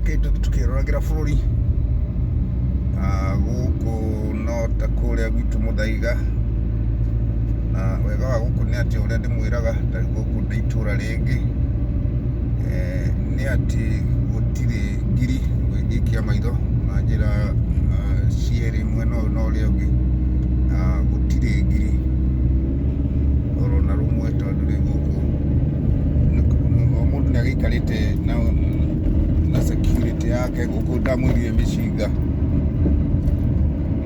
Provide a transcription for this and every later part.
Rekei tũthiĩ tũkĩroragĩra bũrũri. Gũkũ no ta kũrĩa gwitũ Mũthaiga. Na wega wa gũkũ nĩ atĩ ũrĩa ndĩmwĩraga, ta rĩu gũkũ nĩ itũra rĩngĩ, nĩ atĩ gũtirĩ ngiri ũngĩikia maitho na njĩra cierĩ mwena ũyũ na ũrĩa ũngĩ, na gũtirĩ ngiri oro na rũmwe tondũ rĩu gũkũ o mũndũ nĩ agĩikarĩte na security yake. Gũkũ ndamwĩrire mĩcinga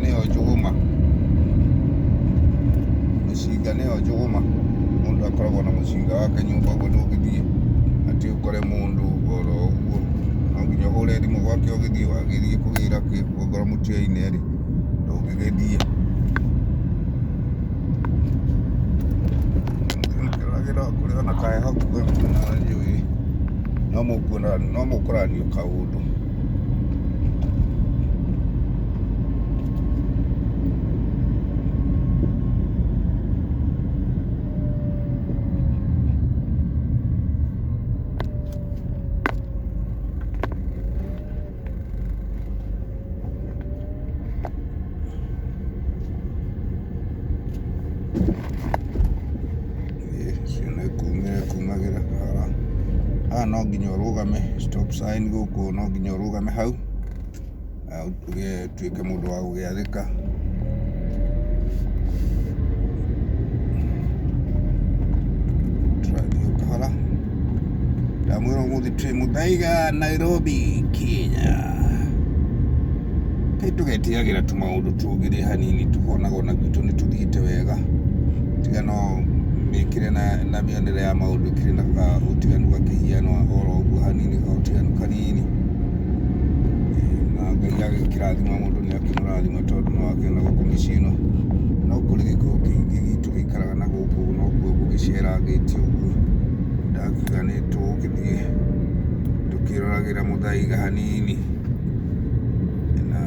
nĩyo njũgũma, mĩcinga nĩyo njũgũma. Mũndũ akoragwo na mũcinga wake nyũmba ũguo ndũngĩthiĩ atĩ ũkore mũndũ oro ũguo, no nginya ũhũre thimũ gwake ũgĩthiĩ, wagĩthiĩ kũgĩra kĩ, ongorwo mũtioaine rĩ, ndũngĩgĩthiĩ. Mũkĩroragĩra kũrĩ ona kaheho na njũĩ, no mũkuona, no mũkũranio kaũndũ. Icio nĩ kumĩra kumagĩra haha. Haha no nginya ũrũgame stop sign gũkũ no nginya ũrũgame hau, ũtuĩke mũndũ wa gũgĩathĩka. Tũrathiĩ o kahora. Ndamwĩra ũmũthĩ twĩ Muthaiga, Nairobi, Kenya. Kaĩ tũgetĩagĩra tũmaũndũ tũngĩ hanini tũkonaga ona gwitũ nĩ tũthiĩte wega. Tiga no mĩkĩre na mĩonere ya maũndũ ĩkĩrĩ na ũtiganu gakĩhiano oro ũguo hanini kaũtiganu kanini. Na Ngai agĩkĩrathima mũndũ nĩ akĩmũrathima tondũ no akĩona gũkũ mĩciĩ ĩno no kũrĩ gĩkũyũ kĩingĩ gitũ gĩikaraga na gũkũ nokuo gũgĩcerangĩte ũguo. Ndakiuga nĩ tũgũgĩthiĩ tũkĩroragĩra Muthaiga hanini na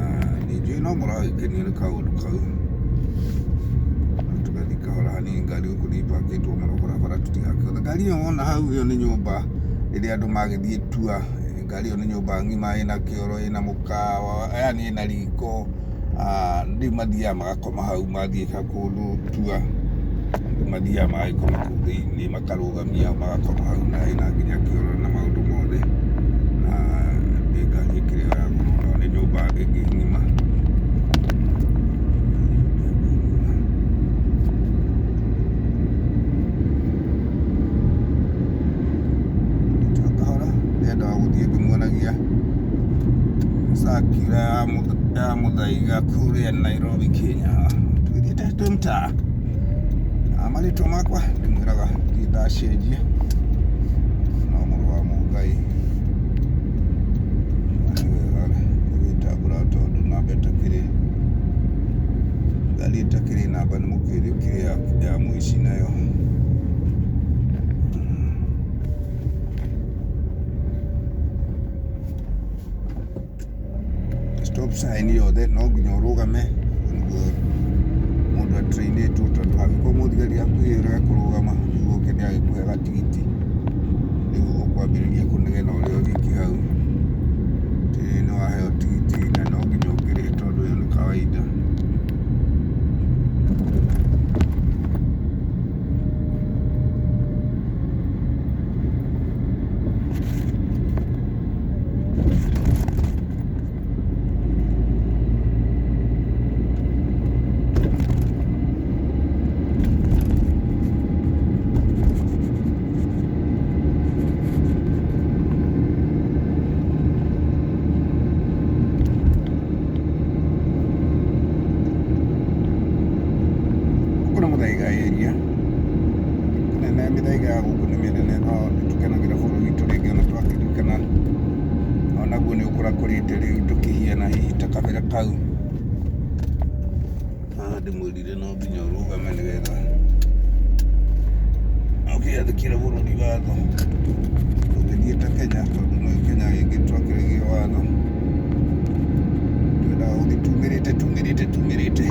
nĩ njũĩ no mũragĩkenio nĩ kaũndũ kau. No tũgathiĩ kahora hanini ngari gũkũ nĩ ipakĩtwo mũno barabara tũtigakĩgũthe. Ngari ĩyo wona hau ĩyo nĩ nyũmba ĩrĩa andũ magĩthiĩ tour. Ngari ĩyo nĩ nyũmba ng'ima ĩna kĩoro ĩna mũkawa yani ĩna riko. Rĩu mathiaga magakoma hau mathiĩ kũndũ tour. Mathiaga magagĩkoma kũu thĩinĩ makarũgamia magakoma hau na ĩna nginya kĩoro na maũndũ mothe. Na nĩ ngari ĩkĩrĩ ya goro mũno nĩ nyũmba ĩngĩ ng'ima. Kahora ndendaga gũthiĩ ngĩmuonagia circular ya Muthaiga kũrĩa Nairobi, Kenya. Tũgĩthiĩte twĩ mtaa. Na marĩtwa makwa ndĩmwĩraga ndirĩ ndacenjia no mũrũ wa Mũngai. Na nĩ wega gũgĩtambũra tondũ namba ĩtakĩrĩ ngari ĩtakĩrĩ namba nĩ mũkĩrĩ ĩkĩrĩ ya mũici nayo. Stop sign yothe no nginya ũrũgame nĩguo mũndũ atrainĩtwo tondũ angĩkorwo mũthigari hakuhĩ ũrege kũrũgama nĩguo oke nĩ agĩkũhe gatigiti rĩu ũkwambĩrĩria kũnegena ũrĩ o wiki hau. Atĩ nĩ waheo tigiti na no nginya ũkĩrĩhe tondũ ĩyo nĩ kawaida. Gũkũ nĩ Muthaiga area. Nene mĩthaiga ya gũkũ nĩ mĩnene no nĩ tũkenagĩra bũrũri witũ rĩngĩ ona twakĩririkana onaguo nĩ ũkũrakũrĩte rĩu ndũkĩhiana hihi ta kabere kau. Haha ndĩmwĩrire no nginya ũrũgame nĩgetha ũkĩathĩkĩre bũrũri watho. Ndũngĩthiĩ ta Kenya tondũ nĩ Kenya rĩngĩ twakĩregire watho. Twendaga gũthiĩ tumĩrĩte tumĩrĩte tumĩrĩte.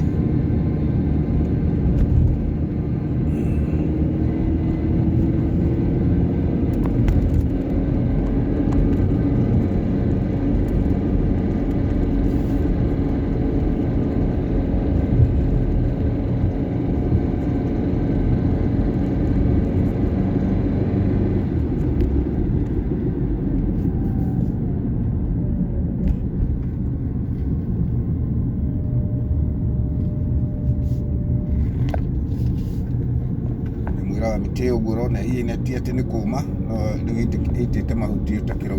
Mĩtĩ ĩyo ũguo ũrona ĩhiana ti atĩ nĩ kũma, no rĩu ĩitĩte mahuti ta kĩro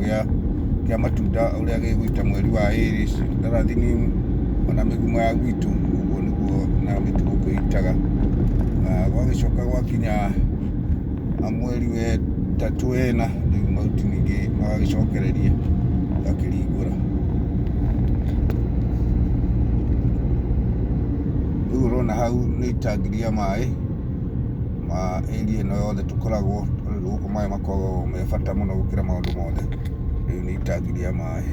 kĩa matunda ũrĩa gĩgũita mweri wa ĩrĩ, ndarathini ona mĩgumo ya gwitũ, ũguo nĩguo nayo mĩtĩ gũkũ ĩitaga. Gwagĩcoka gwakinya mweri wa ĩtatũ ĩna, rĩu mahuti ningĩ magagĩcokereria gakĩringũra. Rĩu ũrona hau nĩ itangi rĩa maĩ ma area ĩno yothe tũkoragwo, tondũ gũkũ maĩ makoragwo me bata mũno gũkĩra maũndũ mothe. Rĩu nĩ itangi rĩa maĩ.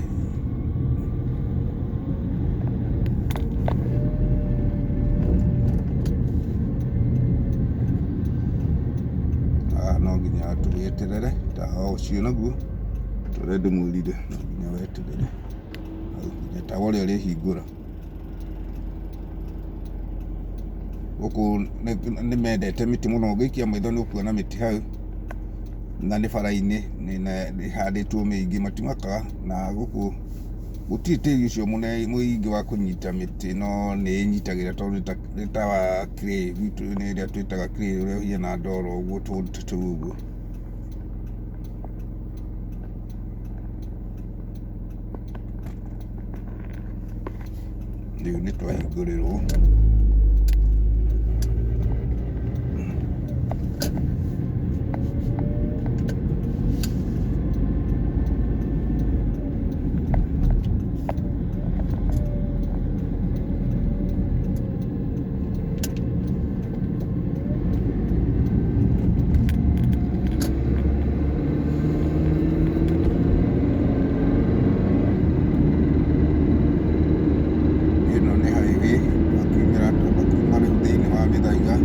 Haha no nginya tũgĩeterere tawa ũcio naguo, ta ũrĩa ndĩmwĩrire no nginya weterere nginya tawa ũrĩa ũrĩhingũra. Gũkũ nĩ mendete mĩtĩ mũno, ũngĩikia maitho nĩ ũkuona mĩtĩ hau, na nĩ bara-inĩ ĩhandĩtwo mĩingĩ matimakaga, na gũkũ gũtirĩ tĩri ũcio mũingĩ wa kũnyita mĩtĩ, no nĩ ĩnyitagĩra tondũ nĩ ta wa clay, gwitũ nĩ ĩrĩa twĩtaga clay ũrĩa ũhiana ndoro ũguo tũũndũ ta tũu ũguo. Rĩu nĩ twahingũrĩrwo. Ĩno nĩ highway twakiumĩra twamba kuma rĩu thĩinĩ wa Gĩthaiga,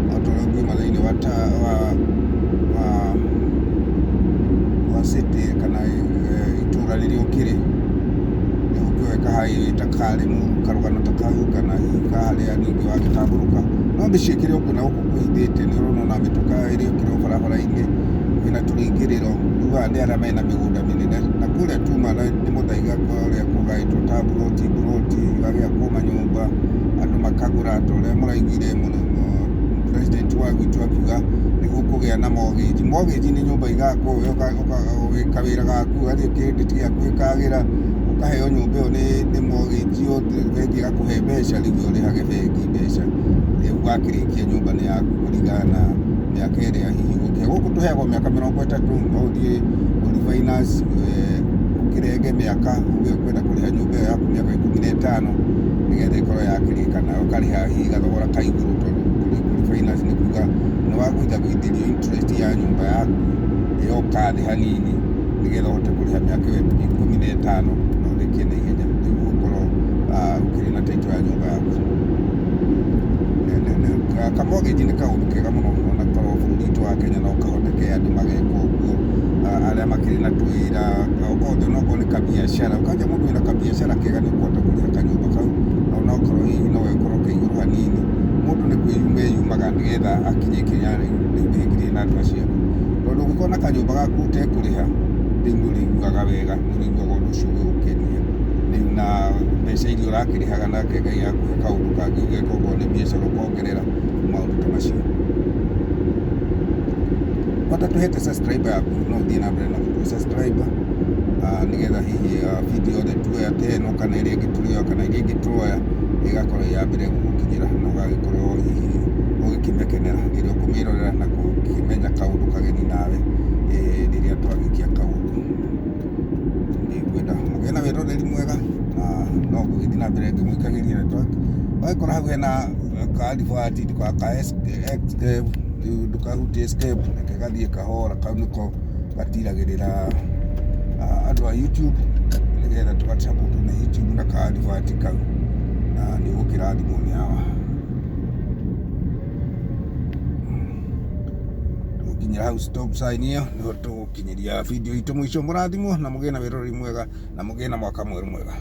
no ta ũrĩa ũngiuma thĩinĩ wa ta wa wa wa city kana itũra rĩrĩa ũkĩrĩ, nĩ ũkĩoe ka highway ta ka Limuru karũgano ta kau kana hihi ka harĩa ningĩ wagĩtambũrũka. No mĩciĩ ĩkĩrĩ o kuo na gũkũ kwĩhithĩte nĩ ũrona ona mĩtokaa ĩrĩa ĩkĩrĩ o barabara-inĩ kwĩna tũrĩngĩrĩro, rĩu aya nĩ arĩa mena mĩgũnda mĩnene na kũrĩa tuma nĩ mũthaiga kũrĩa kũgaĩtwo ta mburoti mburoti igagĩakwo manyũmba andũ makagũra ta ũrĩa mũraiguire president wa gwitũ akiuga nĩ gũkũgĩa na mortgage. Mortgage nĩ nyũmba igakwo wĩ kawĩra gaku ũgathiĩ credit gĩaku gĩkagĩra ũkaheo nyũmba ĩyo nĩ mortgage ĩyo bengi ĩgakũhe mbeca rĩu we ũrĩhage bengi mbeca rĩu wakĩrĩkia nyũmba nĩ yaku kũringana na mĩaka ĩrĩa hihi ũgũkĩhe. Gũkũ tũheagwo mĩaka 30 no ũthiĩ ũ refinance ũkĩrenge mĩaka uge ũkwenda kũrĩha nyũmba ĩyo yaku mĩaka 15 nĩgetha ĩkorwo yakĩrĩka nawe ũkarĩha hihi gathogora ka igũrũ tondũ kũ refinance nĩ kuga nĩ wagũithagũithĩrio interest ya nyũmba yaku ĩgoka thĩ hanini nĩgetha ũhote kũrĩha mĩaka ĩyo 15 na ũrĩkie na ihenya nĩguo ũkorwo ũkĩrĩ na title ya nyũmba yaku. Ka mortgage nĩ kaũndũ kega mũno ona korwo bũrũri witũ wa Kenya no kahoteke andũ mageka ũguo, arĩa makĩrĩ na tũwĩra onokorwo nĩ kabiacara, ũkanja mũndũ wĩna kabiacara kega nĩ ũkũhota kũrĩha kanyũmba kau onokorwo hihi no gakorwo ke igũrũ hanini, mũndũ nĩ kwĩyuma eyumaga nĩgetha akinye ikinya rĩu rĩngĩ na andũ acio angĩ. Tondũ ũngĩkorwo na kanyũmba gaku ũtekũrĩha, rĩu nĩ ũrĩiguaga wega, nĩ ũrĩiguaga ũndũ ũcio ũgĩgũkenia. Rĩu na mbeca iria ũrakĩrĩhaga nake Ngai akũhe kaũndũ kangĩ ũgeka okorwo nĩ biacara ũkongerera, maũndũ ta macio. Ũtatũhete subscribe yaku no ũthiĩ na mbere na gũtũhe subscribe nĩgetha hihi video yothe tuoya ta ĩno kana ĩrĩa ĩngĩ tũrĩoya kana iria ingĩ tũroya ĩgakorwo ĩ ya mbere gũgũkinyĩra na ũgagĩkorwo hihi ũgĩkĩmĩkenera rĩrĩa ũkũmĩrorera na gũkĩmenya kaũndũ kageni nawe rĩrĩa twagĩikia kaũndũ. Nĩ ngwenda mũgĩe na wĩroreri mwega na no ngũgĩthiĩ na mbere ngĩmũikagĩria na wagĩkora hau hena ka advert ndũgaka escape rĩu ndũkahutie escape reke gathiĩ kahora kau nĩko gatiragĩrĩra andũ a YouTube nĩgetha tũga support nĩ YouTube na ka advert kau na nĩ ũgũkĩrathimwo nĩ hawa. Tũgũkinyĩra hau stop sign ĩyo nĩho tũgũkinyĩria video itũ mũico. Mũrathimwo na mũgĩe na wĩroreri mwega na mũgĩe na mwaka mwerũ mwega.